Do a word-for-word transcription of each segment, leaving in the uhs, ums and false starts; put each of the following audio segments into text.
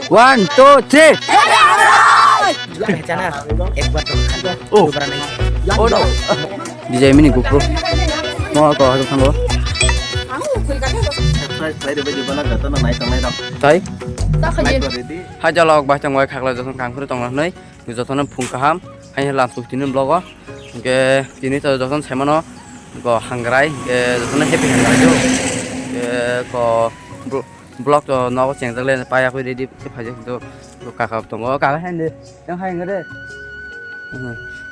One, two, three. Oh. Oh no. Bijai mini GoPro. Mo ko hadu thango. Subscribe khlai rwbaidi bono jotono nai tongnai rok. Tai? Like rwdi. Hai jalok bai tongwai khakla jotono kangkhuru tongna hwnwi jotono phung kaham. Hai lam suk tini vlog o. Hwnkhe tini to jotono saimano ko hangrai, hwnkhe jotono happy hangrai do. Hwnkhe ko bro. Vlog to nogo chengjak le paya koi ready khe phaijak to kaka tongo, kaka hai de yang hai ngare.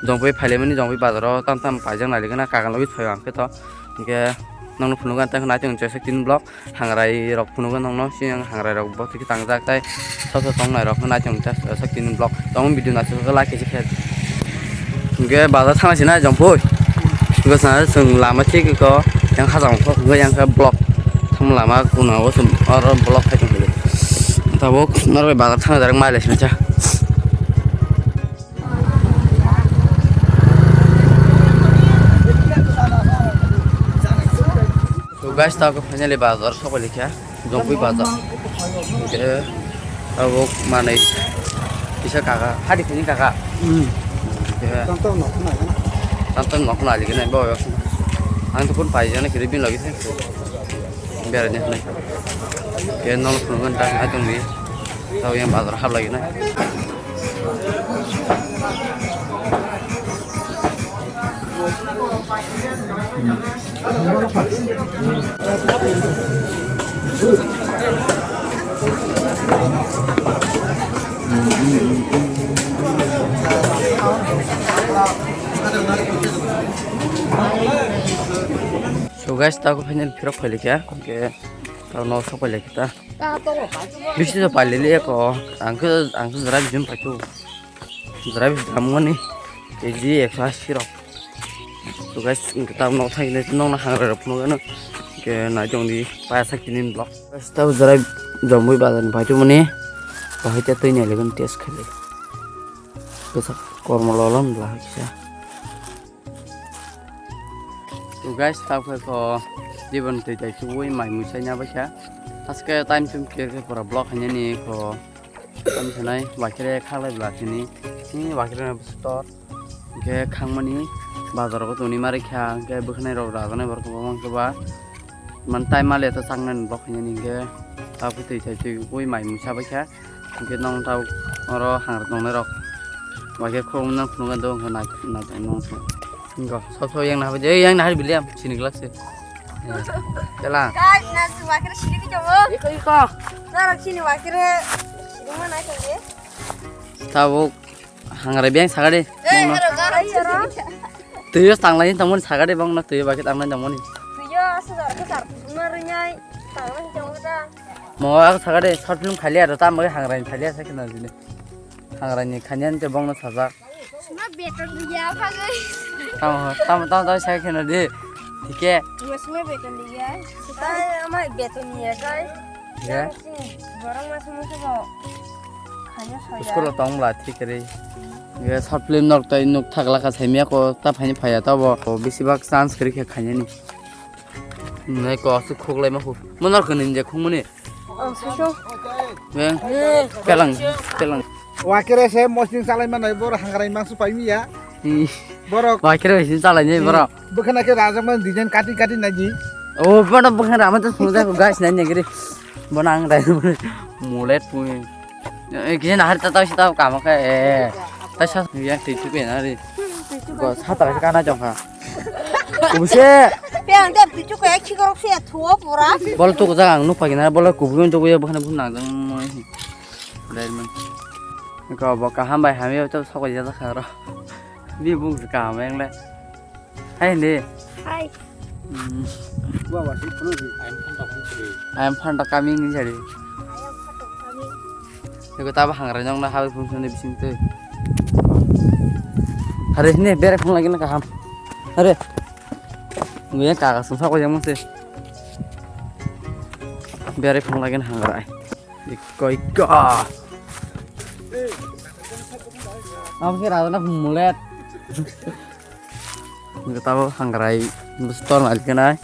Jongpui phailaimani jongpui bazaro tam tam paijak nai likana kaka logi phai ang khe to. Hwnkhe nongno phunukgo ang tei nai tong chwng tin vlog hangrai rok phunukgo nongno sini ang hangrai rok bo thik tangjak tai soso tongnai rok nai tong chwng tin vlog tong video naisik like khe. Hwnkhe bazar thangna sinai jongpui. Hwnkhe sana chwng lama thik khe ko yang khajang kho hwnkhe yang khe block. Thang lama kuna o chwng oro block khai tong khe. Tabuk norok bazar thangna direct mai lai sinai cha. So guys, tabuk finally bazar sokoi likha. Jongpui bazar. Hwnkhe abo manwi kisa kaka, hadi khini kaka. Hmm. Hwnkhe tam tam nok nai gana bo. Ang to kun pai jana kiri bin lagi thang. Bera ne. Ke nong phunukgo ta hai tongni. Tao yang bazar hap lagi na. So guys, tako final phirok phailikha, hwnkhe tao no sok phailikha ta. Bisi to pailili eko, ang khe, ang khe jora bijim paikhu. Jora bijim damgani K G ekso asi rok. To guys, hwnkhe tabuk nok thangwi nai nokno hangra rok phunukgano. Hwnkhe nai tongdi paya sakini vlog. Guys, tabuk jora jomwi bazar ni paithumani. Bahai tei twi nai legani test khailai. Bwsa kormo lolom bwla hai kisa. To guys, tabuk khe ko jibon twi tai chubui mai muisai nya baikha. Aske time tum khe khe pura vlog hainani ko. Tam sanai, wakire khaklai bla sini. Ni wakire na store. Hwnkhe khangmani bazar o tongni mari kha, hwnkhe bwkhanai rok rajaknai borok kwbangma wngkhe ba. Man time male to chaknani bok hinani hwnkhe. Tabuk twi thai twi ui mai musa baikha. Hwnkhe nong tabuk oro hangra tongnai rok. Wakire khulumna phunukgwi do hwnkhe nai nai nong. Hwnkhe sob sob yang nahar yang nahar biliam sini glass se. Tela. Guys, na si wakire sini kichongo. Iko iko. Narok sini wakire sini mana kage. Tabuk hangrai beng sagade. Eh, hero gara hero. Tuyo tanglai tongmani sagade bang na tuyo baki tanglai tongmani. Tuyo asa jar ke sar. Marinyai tanglai tongmani ta. Mo aku sagade short film khali ada tam bagi hangrai khali asa kena jini. Hangrai ni khanian te bang na sajak. Suma beton dia apa guys? Tamo tamo tamo tamo saya kena di. Thike. Suma beton dia. Sutai ama beton dia guys. Ya. Borok masa masa bo khaina soya. School o tong bla thik ri. Ye short film nok tai nuk thak laka saimya ko ta phaini phaya ta bo. Ko bisi bak chance kri khe khainani. Nai ko asuk khuk lai ma khu. Mo nor khe nin je khung mani. Ang susu. Ye. Pelang pelang. Wakire se mosing salai manai bor hangrai mangsu paimiya. Borok. Wakire se salai ni borok. Bwkhana khe rajak man design kati kati naji. Oh, bono bwkhana rama to sumjak guys nai nagiri. Bono ang dai mulet pui. Eh, kisa nahar ta tau sita kama kha eh. Ta sa ya tei chu pe na ri. Go sata ka na jong kha. Ubse. Pe ang dep chu ko ek chigorok se thuo pura. Bol tu jaga ang nuk pagi na bol kubu to ya bwkhana bun nang jang. Dai man. Ko bo kaham bai hamya to sok ya kha ro. Bi bung kaham yang le. Hai hindi. Hai. Hmm. Baba si phone di. I am Phanta coming ni jari. I am Phanta coming. Eko taba hangra nyong na hawi phone sini bising tu. Hari sini bere phone lagi na kaham. Hari. Nguya kaka sung sa ko yang mesti. Bere phone lagi na hangra ai. Iko iko. Apa sih rata na mulet. Hwnkhe tabuk hangrai store nai khe nai.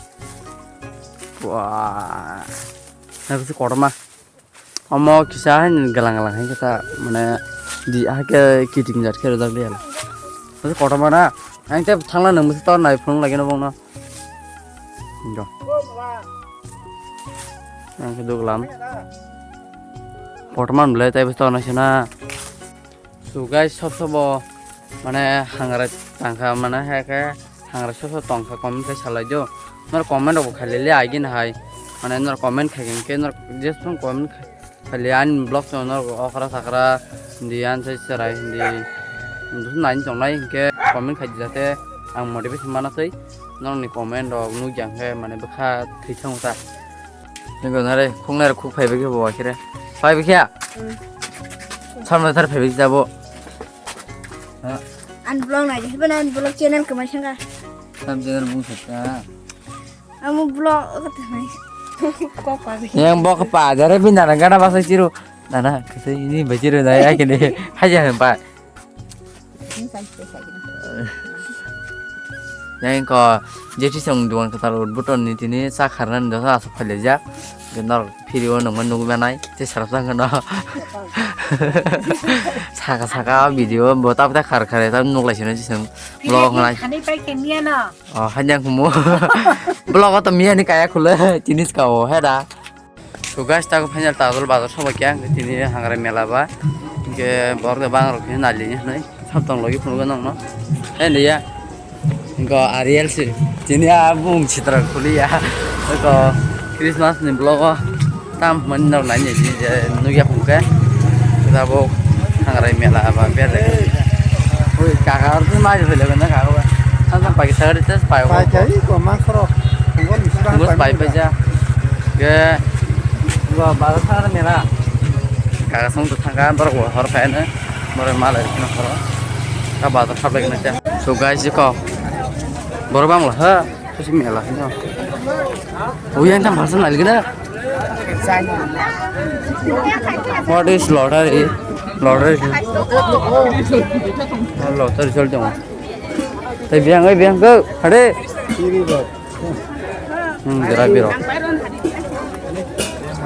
Wah. Nai bisi kotorma. Omo kisa hai ni galang galang hai khe ta, mane di hai khe kiting jat khe rwjak liya. Masa kotorma na, ang tei thangla nang masa tor nai phone lagi no bongno. Jo. Ang khe duglam. Kotorma belai tei bwsa tor nai sina. So guys, sob sobo mane hangra tangkha, mane hai khe hangra sob sob tongkha, comment khai salai do. Nor comment rok bo khailele agin hai. Mane nor comment khai khe nor jesong comment khai, khaile ani vlog channel nor okra sakra hindi an sai serai hindi. Nai chongnai hinkhe comment khai di jate ang motivation mana sai. Nor ni comment rok nugya khe mane bwkha thwi thang ta. Nungkha nare khuknai rok khuk phaibai khe bo wakhe re. Phaibai khe? Hmm. Samno thar phaibai khe jabo. Ha? Ani vlog nai, haibo ani vlog channel kwmai sangka. Sam channel mung sakha. Amo vlog kata nai. Kok pa bi. Yang bok pa jare bin nana gana basa chiru. Nana kese ini bachiru nai akene. Haja pa. Yang ko jeti song duan katal ut buton ni tini sa kharnan dosa asuk phale jak. Genor video nongma nugui manai te sarap sang no. Saka saka video bo tap ta khar khare tam nuk lai sino jisung vlog nai. Hani pai ke miya no. Oh hanyang kumo. Vlog to miya ni kaya khule tinis ka o heda. So guys, tago final Tajol bazar soba kya, tini hangrai mela ba, ke borok de bang rok khe nali ni hnoi, sab tong logi phunuk nang no, eh liya, ko Ariel si, tini a bung chitra khuli ya, ko Christmas ni vlog o, tam hmani nang nai ni je nugya phung khe, tabuk hangrai mela ba bele, oi kaka rok mai hoile na kaka ba, sam sam pagi sagari tes pai. Pai kai ko mang khoro, ungol pai pai ja. Ge, gua bazar thang mela. Kaga song tu thangka, borok bo hor phai no. Borok malai no horo. Ka bazar thap lagi na cha. So guys, ko. Borok bang la ha. Kusi mela no. Uyan tam bhashan lagi na. What is lottery? Lottery. Lottery chol jong. Hey, biang, hey, biang, go. Hade. Hmm, jalebi rok.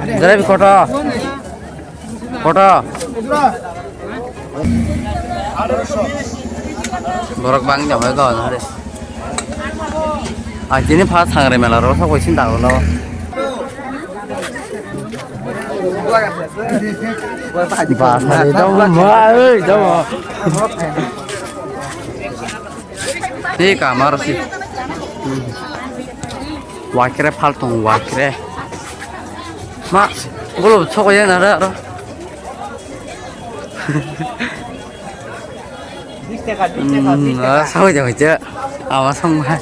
Jalebi koto? Koto? Borok bang jam hai ko na re. Ah, tini pha sangre mela ro sa koi sin da lo. Ba sa ri dong ma oi dong. Tei kamaro si. Wakre phaltong wakre. Ma, bolo sokoi ya nara aro. Hmm, ah, sokoi jang hoite. Ama song hai.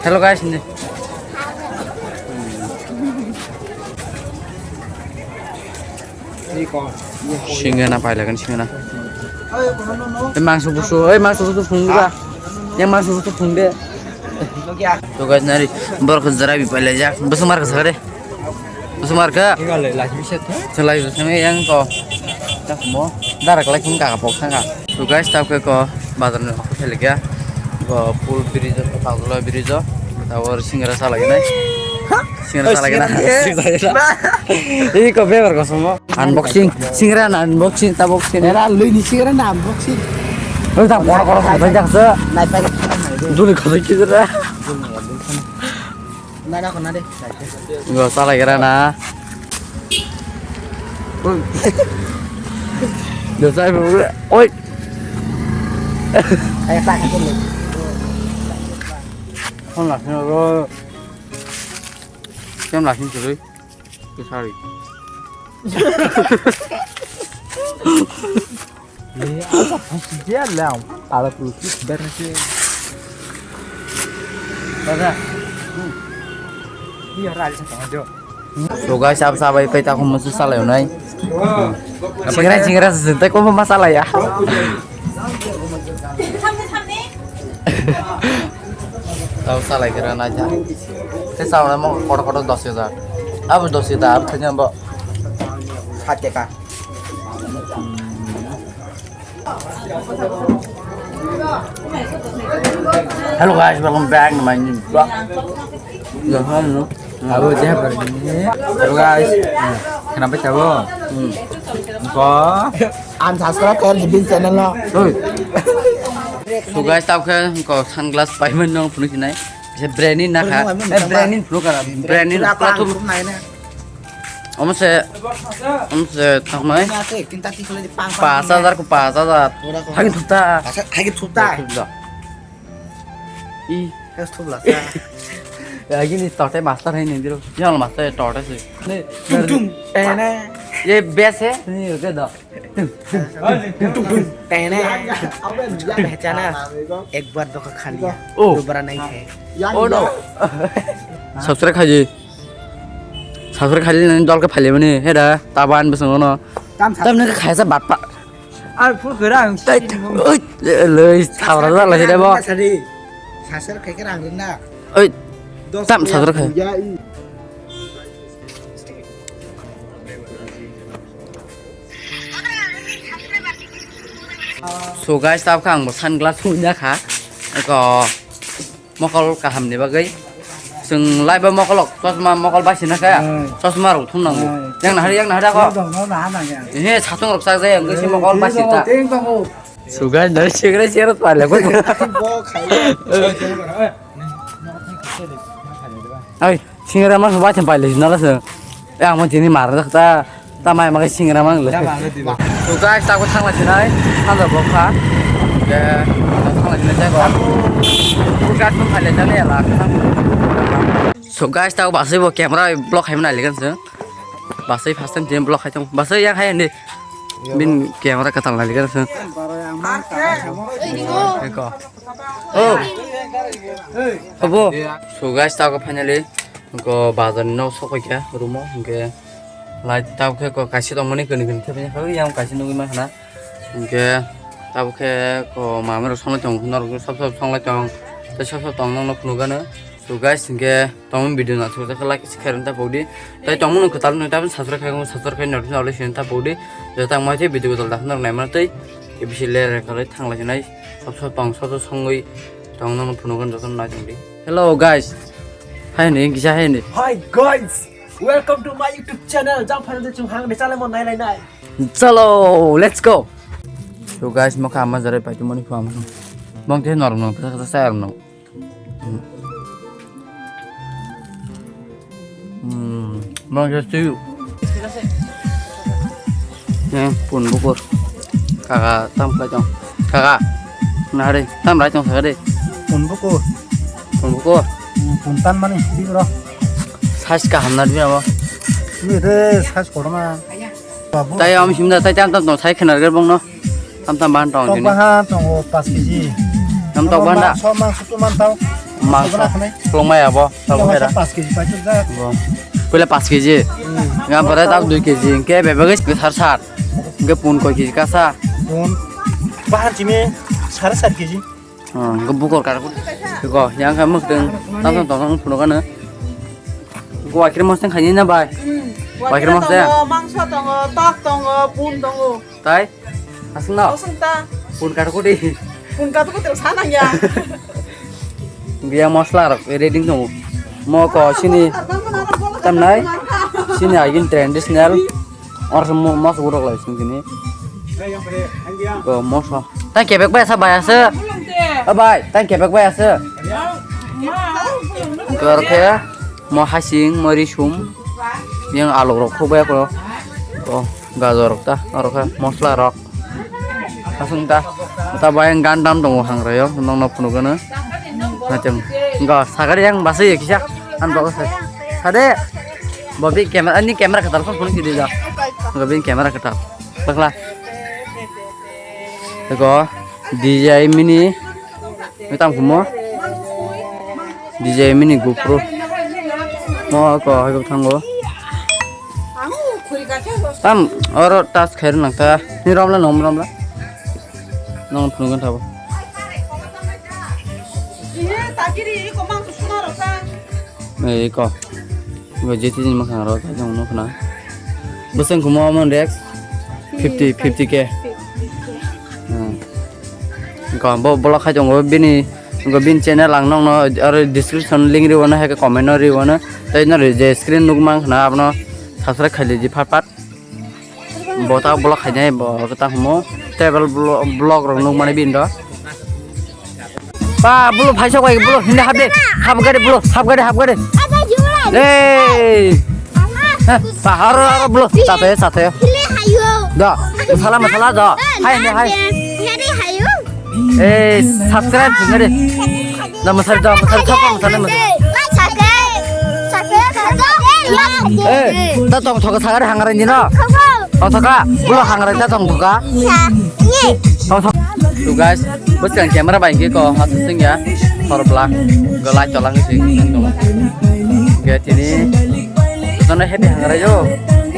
Hello guys, ni. Singena pai lagan singena. Eh, mangso busu, eh, mangso busu phung ba. Yang mangso busu phung de. To guys, nari, borok jara bi pai lajak. Busu mar ka sagare. Busu mar ka. Chalai busu yang ko. Tak mo. Darak lai phung ka pok sanga. To guys, tau ke ko bazar ni hotel kya. Ko full bridge, tau lo bridge. Tau singra sa lagi nai. Singra sa lagi nai. Ini ko beber ko semua. Unboxing, singra na unboxing, ta boxing. Era lui ni singra na unboxing. Oi ta kora kora kora jak se. Nai pa. Duli kora ki jera. Na na kona de. Go sala gera na. Oi. Do sai bu. Oi. Ay pa ka ni. Kon la sino ro. Kem la sin suri. Sorry. Ni apa posisi dia lah? Ala tu tu berse. Daga. Hmm. Iya, rali sa tong jo. So guys, sab sabai pai ta ko musu salai nai. Chingra chingra se te ko ma salai ya. Tau salai kira na ja. Te sauna mo kotor kotor dos hajar. Abo dos hajar, abo kanya bo. Sat taka. Hello guys, welcome back to my new vlog. Yo, hello. Abo je bar ni. Abo guys. Khna bai tabo. Hmm. Ko. Unsubscribe khair jibin channel no. Oi. So guys, tao khe ko sunglass pai man nong phunuk sinai. Je brand ni nakha. Eh, brand ni phunuk kana. Brand ni pura pura tu. Omo se, omo se tangmai. Paanch hajar ko paanch hajar. Hagi thupta. Hagi thupta. I. Hagi ni tote master hai ni diro. Yang master tote se. Tum tum. Tene. Ye best hai. Ni oke da. Tum tum. Tene. Pehchana. Ek baar dokha kha liya. Oh. Dobara nahi hai. Oh no. Subscribe khaji. Subscribe khaji ni dol ke phali mani. Heda taban besong no. Tam tam ne khaisa bapa. Ar phul khe rang. Lei thabra da lai debo. Sasar khai khe rang rinda. Oi. Tam sasar khai. So guys, tab kha ang bo sunglass hunya kha. Eko. Mokol kaham ni bagwi. Chwng lai ba mokol ok, chosma mokol bai sina kaya. Chosma rok thum nango. Yang nahari, yang nahari ako. He, satung rok sak jaya, ang si mokol bai sita. Sugai nari sigre sigre pale ko. Ai, singra mas bai thang pale na la se. Eh, ang mantini mar ta, ta mai makai singra mang le. To guys, ta ko thangla sinai, thangla bokha. Ke, thangla sinai jago. Ko gas no phale jale la. So guys, ta ko basai bo camera block hai mana ligan se. Basai first time jin block hai tong. Basai yang hai ni. Bin camera katal la ligan se. Eko. Oh. Abo. So guys, ta ko finally ko bazar ni nok sok kha room o, hingke light tabuk khe ko kaisa tongmani kwnwi kwnwi khe yang kaisa nugwi mankha na, hingke tabuk khe ko mama rok songlai tongo, norok sab sab songlai tong tei sab sab tong nokno phunukgano. So guys, hingke tongmani video naithok jak khe like se khairok ta pokdi, tei tongmani kwtal nwi tabuk subscribe khai subscribe khai notification always ta pokdi, jotang mai video kwtal da norok naimano tei A B C layer khalai thanglai sinai sab sab tong sab sab songwi tong nokno phunukgano jotono naitongdi. Hello guys. Hai ni, kisa hai ni. Hi guys, welcome to my YouTube channel. Jang phano de chung hang de chale mon nai lai nai. Chalo, let's go. So guys, mokha ama jare pai tumoni pham. Mong te norok no, kasa kasa sai norok no. Hmm, mong te tu. Yang pun bukur. Kaka tam kai tong. Kaka. Nahari tam rai tong sagade. Pun bukur. Pun bukur. Hmm, pun tan mani bigro. Size kaham na dibya bo. Ni re size korma. Babu. Tai am simda tai tam tam tong sai khenar ger bong no. Tam tam ban tong. Tok bahan tongo paanch K G. Tam tok ban da. Mangso mangso tu man tau. Mangso. Tok bahan khanai. Klong mai abo. Tok bahan paanch K G pai tu da. Bo. Pula paanch K G. Ngam pare tau dui K G. Ke bebe ges sar sar. Hingke pun koi K G kasa? Pun bahan chimi sare sar K G. Oh, hingke bukor kar ko. Ko yang kha mukdeng tam tam tong tong phunukgano. Ko wakir mosteng khaini na bai? Hmm. Wakir mosteng. Tongo, mangso tongo, tok tongo, pun tongo. Tai? Asung na? Asung ta. Pun kar ko di. Pun kar ko tel sana ya. Biya mosla rok ready tongo. Moko sini tamnai. Sini agin traditional. Or mo mos urok lai sini. Ko mos. Tang kebek bai asa bai asa. Oh bai, tang kebek bai asa. Ko rok ya. Mo hasing, mo risum. Yang alok rok khobaya ko. Oh, gajor rok ta. Oro kha mosla rok. Asung ta, ta bayang gandam tongo hangrayo, nong nong phunukgano. Nachung, go, sagari yang basi ya kisa, an bago sa, sade, bobi camera, ani camera katal phone phone kidi ja, bobi camera katal, bakla, go, D J I mini, Tang kumo. D J mini GoPro. Mo ko hai thango. Tam oro tas khair nang ta. Ni romla nom romla. Nong phunukgwng thabo. Ei ko. Bo jeti ni makhang ro ta jong nukna. Bwswng kumo mon rek fifty, fifty K. Hmm. Ko bo block khai tongo bini Go bin channel ang nokno aro description link riwano, hai khe comment no riwano. Tei no je screen nukmang khna abono subscribe khailai di phat phat. Bo ta vlog khainai bo ta humo table vlog rok nukmani bin do. Ba bulu phaisok bai bulu hindi hapde. Hap gari bulu, hap gari, hap gari. Hey. Hah, ba aro aro bulu. Sate sate. Da. Masala masala da. Hai hindi hai. Eh, subscribe sungari. Na masari da masari thok masari masari. Eh, ta tong thok sagari hangrai ni no. Tong thok ka, bulu hangrai ta tong thok ka. Tong thok. Tu guys, bwskang camera bai ke ko ha sing ya. Thor bla. Go lai cholang sing. Ge tini. Jotono happy hangrai yo.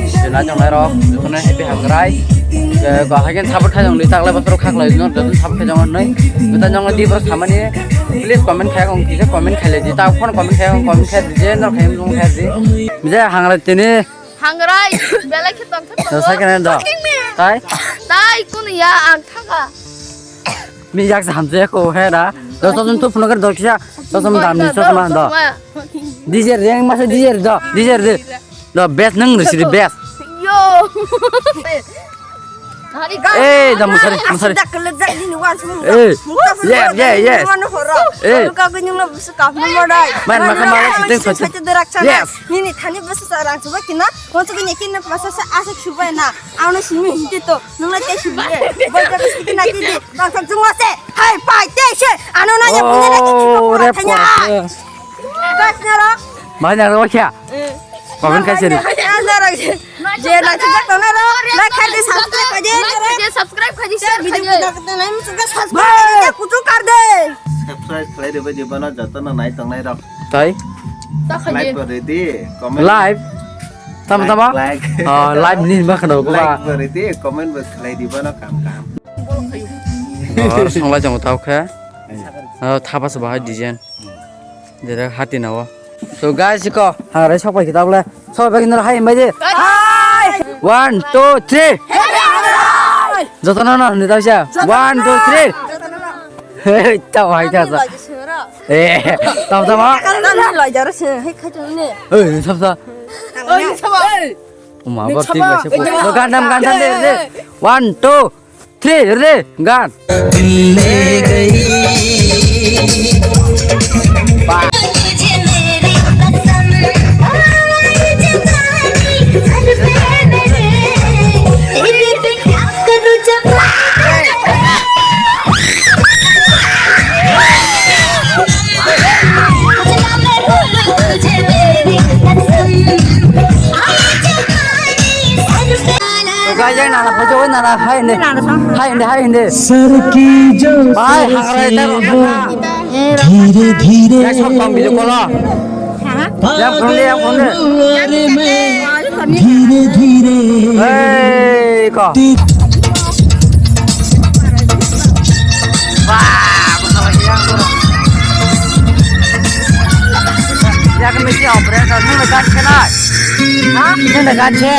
Je na jong nai rok, jotono happy hangrai. Je ko hagen support khai jong ni taklai bosor khak lai no, jotono support khai jong nai. Mita jong di bro samani. Please comment khai kong, kisa comment khai le di. Ta phone comment khai kong, comment khai di. Je no khai mung khai di. Je hangrai tini. Hangrai, belai khe tong khe. No sai kene do. Tai? Tai kun ya ang thaka. Mi yak jam je ko he da. Do so jun tu phone kar do kisa. So jun dam ni so ma do. D J reng masa D J do, D J de. Do best nang risi de best. Yo. Hari ga. Eh, da musari, musari. Dak le jak ni wan sum. Eh. Yes, yes, yes. Wan horo. Eh. Ka gu nyung na busu ka mo mo dai. Man ma ka ma la siteng so. Yes. Ni ni thani busu sa rang chuba kina. Mo chuba ni kin na masa sa asa chuba na. Ano simi hiti to. Nung na te chuba. Bo ja busu kina ti di. Bang sa chuba se. Hai pai te se. Ano na ya punya na ki chuba. Oh, rep ko. Gas na ro. Mana ro kya? Comment khai seri. Je na chujak tong na ro, like khai di, subscribe khai di. Like khai di, subscribe khai di, share khai di. Video kutu kar de. Subscribe khai di, video bana joto na nai tong nai rok. Tai? Like khai di. Comment. Live. Tama tama. Like. Oh, live ni ba khano ko ba. Like khai di, comment ba khai di bana kam kam. Oh, songla jong tau kha. Oh, thapa se bahai design. Jere hati na o. So guys, iko hangrai sok pai kita bole. Sok pai kita hai mai je. Hai. One, two, three. Joto no no ni tau sia. One, two, three. Hei, tau hai ta sa. Eh, tau tau ma. Kan kan lai jar se. Hei khai tu ni. Hei, sab sa. Oi, sab. Uma berarti biasa. Gantam gantam de. One, two. Three, re, gan. Guys, yang nana photo, nana, hai hindi. Hai hindi, hai hindi. Hai, hangrai ta. Dhire dhire. Yang sok bang video call. Yang phone de, yang phone de. Dhire dhire. Hei, ko. Wah, masalah yang tu. Yang mesti operator ni dekat kenal. Hah? Ini dekat je.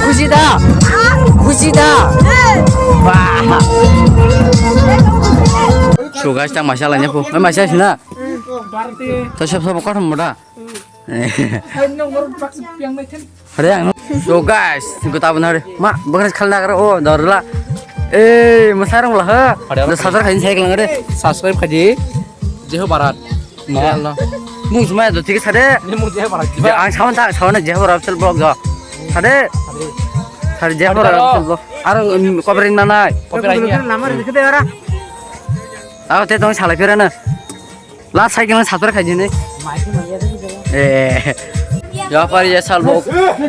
Khusi da? Khusi da? Wah. So guys, tang maisa lainai phu. Mai maisa sina. To sab sab kothom moda. Hare ang. So guys, gota bana hare. Ma, bagres khal na karo o dorla. Eh, masarang lah. Da sadar khain sai klang re. Subscribe khaji. Jeho Barat. Mo. Mung sumai do thik sade. Ni mung jeho Barat. Ang sawan ta sawan jeho Barat sel blog do. Sade. Sade jeho Barat sel blog. Aro covering na nai. Copyright ni. Lamar dikhe de ora. Aro te tong salai phira na. Last cycle na sator khai jene. ए, यहाँ पर ये साल वो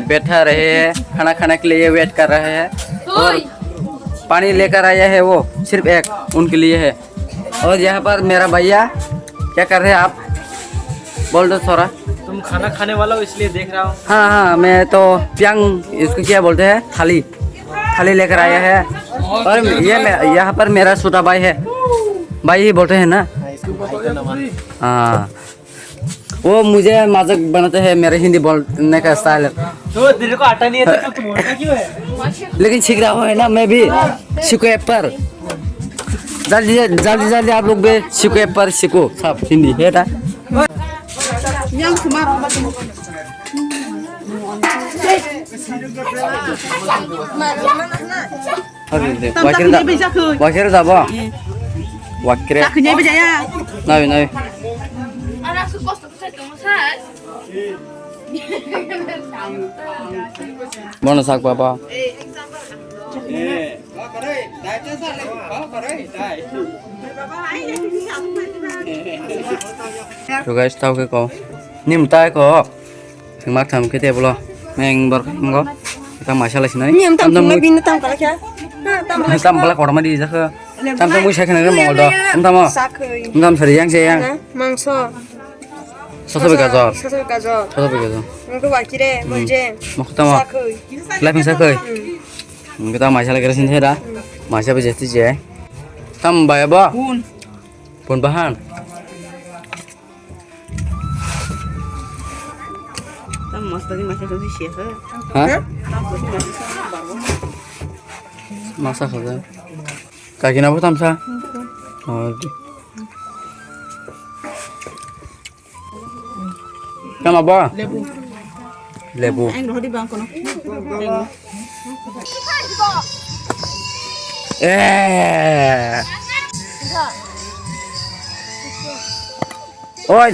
बैठा रहे हैं, खाना खाने के लिए वेट कर रहे हैं और पानी लेकर आया है वो सिर्फ एक उनके लिए है। और यहाँ पर मेरा भैया क्या कर रहे हैं आप? बोल दो थोड़ा। तुम खाना खाने वाला हो, इसलिए देख रहा हूँ। हाँ, हाँ, मैं तो प्यांग, इसको क्या बोलते हैं? थाली, थाली लेकर आया है। और ये मैं, यहाँ पर मेरा छोटा भाई है, भाई ही बोलते हैं ना? हाँ, इसको भाई का नाम है। हाँ, वो मुझे मजाक बनाते हैं, मेरे हिंदी बोलने का स्टाइल। तो तेरे को आता नहीं है तो तुम बोलता क्यों है? लेकिन सीख रहा हूँ, है ना, मैं भी सीखो एप्पल। जल्दी, जल्दी, जल्दी आप लोग भी सीखो एप्पल, सीखो सब हिंदी, है ना? Yang semar. Tamsa Wakil da-, khwnai bai jakhoi. Wakil da bo? Eh. Wakil. Jakhoi nai bai jaya. Nai, nai. Bono sak papa. So guys, tau ke ko. Nim tai ko. Sing mak tham kete bolo. Meng bor ko. Kita masalah sini. Ni am tam Tam tam tam mui- bini tam kala kya? Ha, tam kala. Tam bala korma di jakha. Tam tam mui sakhe nang mongol do. Tam tam. Sakhoi. Tam sari yang se yang. Mangso. Soso be gajor. Soso be gajor. Soso be gajor. Mangso wakire, Hmm. Bonje. Mokta mo. Sakhoi. Life ni sakhoi. Hmm. Kita masalah kira sini da. Masalah be jeti je. Tam baya ba. Bun. Bun bahan. Tam mas tadi masih tu sih ya. Ha? Tam tadi masih tu baru. Masa khaja. Kaki nabo tamsa. Oh. Tama ba? Lebu. Lebu. Ang rohdi bang kono. Eh. Oi.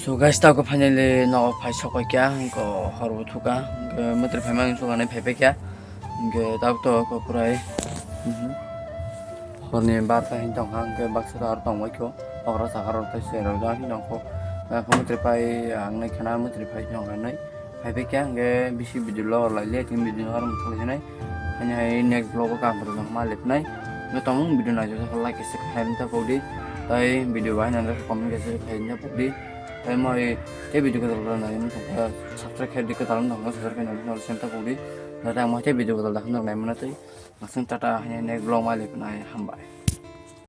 So guys, tao ko finally no phai sokoi kya, ko hor bo thuka, ke matri phai mang suka nai phai pe kya, ke tao to ko purai, mhm. Horni bar ta hin tong kha, ke baksa ta ar tong wai kho, okra sakar rok ta se rok da hin tong kho, ko matri phai ang nai khana matri phai tong kha nai. Phai bai khe hwnkhe bisi video logo lai le tini video no aro mwthang lai sinai. Haini hai next vlog o kaham rwjak ma le phnai. Hwnkhe tamo video naijak khe like khe se khai ring ta pok di. Tai video bahai nang khe comment khe se khai ring ta pok di. Tai mo hai tei video kwtal kwtal nai wngkha khe subscribe khe di kwtal wngkha subscribe khe nang khe sen ta pok di. Tai ang mo hai tei video kwtal dakhe nang nai mano tei. Aswk tata haini next vlog ma le phnai hambai.